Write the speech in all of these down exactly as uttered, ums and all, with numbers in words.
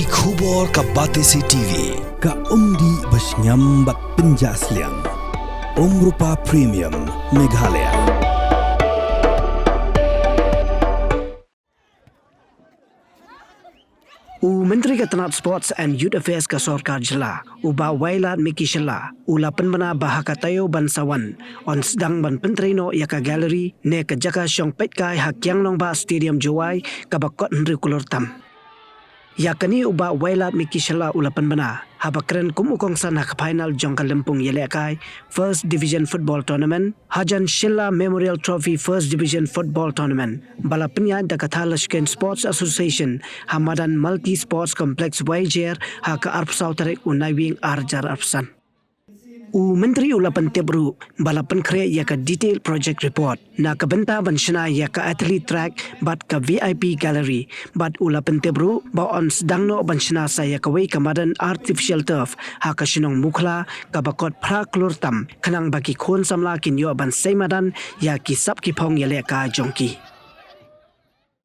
Ki khubor ka Batesi T V, ka umdih ba shngiam bad pynjah sliang. Umrupa Premium, Meghalaya. U Myntri ka tnat Sports and Youth Affairs ka sorkar jylla, u Bah Wailadmiki Shylla, u la pynbna ba ha ka taïew ban sa wan, yn sdang ban pyntrei noh ïa ka gallery ne ka jaka shong peitkai ha Kiang Nangbah Stadium Jowai, kaba kot hynriew klur tam. Ïa kane u Bah Wailadmiki Shylla u la pynbna haba kren kum u kongsan ha ka final jong ka lympung ïalehkai First Division Football Tournament hajan Shylla Memorial Trophy First Division Football Tournament ba la pynïaid da ka Thadlaskein Sports Association ha madan Multi Sports Complex Wahiajer ha ka arphew saw tarik u Naiwieng ar hajar arphew san. U Myntri u la pyntip ruh ba la pynkhreh ïa ka Detailed Project Report na ka bynta ban shna ïa ka Athlete Track bad ka V I P Gallery, bad u la pyntip ruh ba yn sdang noh ban shna sa ïa kawei ka madan Artificial Turf ha ka shnong Mukhla kaba kot phra klur tam, khnang ba ki khun samla kin ïoh ban sei madan ïa ki sap ki phong ïalehkai jong ki.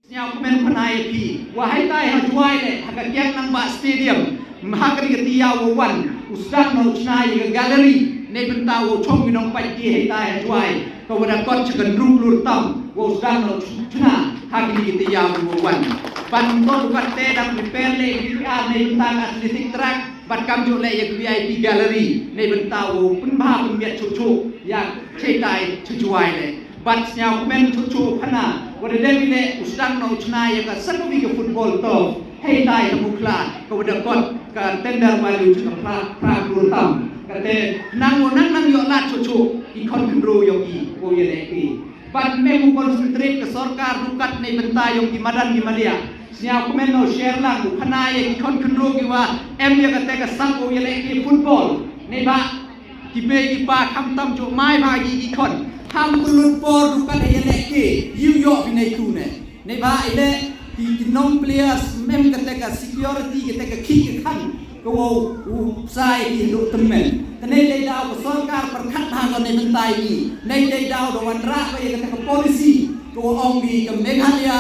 Sngewkmen pynai ïa phi, wa haitai ha Jowai leh, ha ka Kiang Nangbah Stadium, ha kane ka taïew wa wan, u sdang noh u shna ïa ka gallery, neibynta wow chong ki nongpait ki haitai ha Jowai, ka wa da kot sha ka hynriew klur tam, wow sdang noh u shna, ha kane ka taïew wa wan. Ban ym don u kat te dang prepare leh, neibynta ka athletic track, bad kamjooh leh ïa ka V I P gallery, neibynta wow pynbha pynbiat chuh chuh, ïa, haitai, sha Jowai leh. Bad sngewkmen chuh chuh phana, wa da dep leh u sdang noh u shna ïa ka sa kawei ka football turf, haitai ha Mukhla, ka wa da kot ka tender value jong ka phra, phra klur tam. Kata, nang wa nang nang ïoh lad chuh chuh, ki khon khynroo yong ki, wow ïalehkai. Bad ym em u concentrate ka sorkar ruh kat neibynta yong ki madan ki maliah. Sngewkmen noh share lang u phana ïa ki khon khynroo ki wa em ïa kata ka sap wow ïalehkai football. Neibhah ki mei ki pa khamtam jooh mai bha ïa ki khon. Kham pynlut por ruh kat ïalehkai, ïoh ïoh phi nai tu ne. Neibhah ïaleh ki, ki nong players ym em kata ka security, kata ka khih ka khan. Ka wow u psa ïa ki haduh tymmen. Te nai dei daw ka sorkar pyrkhat bha ka neibynta ïa ngi. Nai dei daw da wanrah ka ïa kata ka policy. Ka wow ong ki ka Meghalaya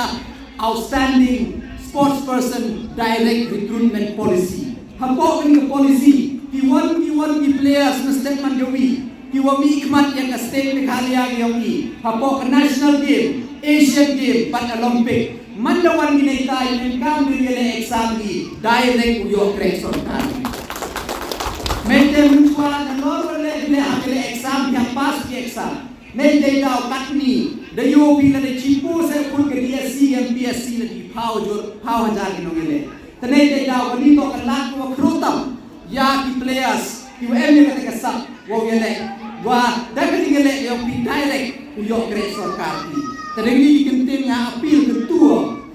Outstanding Sports Person Direct Recruitment Policy. Hapoh kane ka policy, ki wan, ki wan ki players na state Manjawi, ki wa mih khmat ïa ka state Meghalaya ka yong i, hapoh ka National Game, Asian Game, bad Olympic. Man da wan ki nai tai, men kam ki ïaleh exam ki, direct u ïoh kreh sorkar. Mynta mynshwa nalor wa leh ki leh ha ki leh exam, ki hap pass ki exam. Nai dei daw katni, da ïoh phi lada chipo se khun ka D S C, M P S C lada phaw jur, phaw hajar ki nongïaleh. Te nai dei daw kani to ka lad wa khruh tam, ïa ki players, ki wa em ïa kata ka sap, wow ïaleh. Wa da ka jingïaleh ïa phi direct, u ïoh kreh sorkar phi. Te dei kani ki kyntien nga appeal kyntu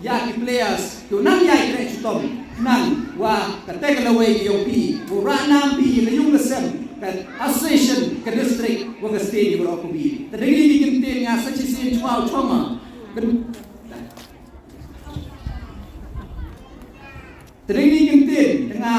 ïa ki players, to nang ïai kreh chitom, nang wa kata ka lawei ïa phi, wow rah nam phi, la yung la sem, ka association, ka district, wa ka state, wa ka phi. Te dei kani ki kyntien nga sa shisien chwa u chwa ma. Kyn- Te dei kani ki kyntien, te nga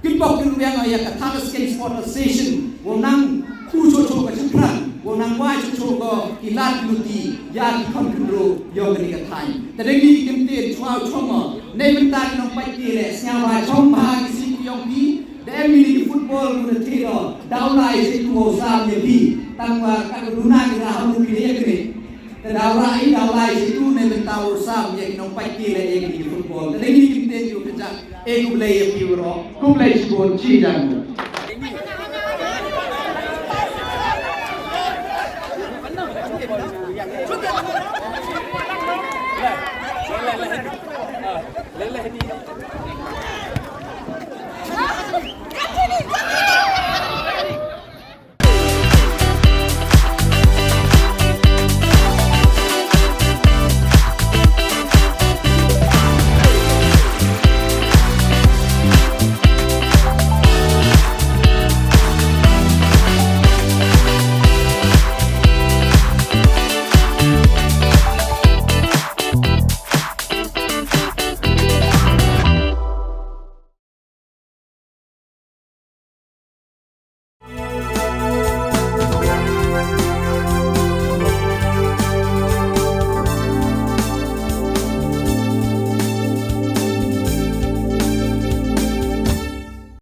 kynbok kynriang ïa ka Thadlaskein Sport Association, wow nang khuid chuh chuh ka shaphrang, wow nang wai chuh chuh ka ki lad ki luti, ïa ki khon khynroo, yong kani ka thaiñ. Te dei kani ki kyntien, chwa u chwa ma, neibynta ki nongpait ki leh, sngewbha chong bha ki sien ki yong phi, da em mini ki football, muna thiro, daw lai sha tu wow sam ïa phi, tang wa ka duna ki ra ha mu phi ïa kani. Te daw rah i daw lai sha tu neibynta u sam ïa ki nongpait ki leh ïa ki football. Te dei kini ki kyntien ïa u kynjah. E khublei ïa phi waroh. Khublei shibun, shi jan.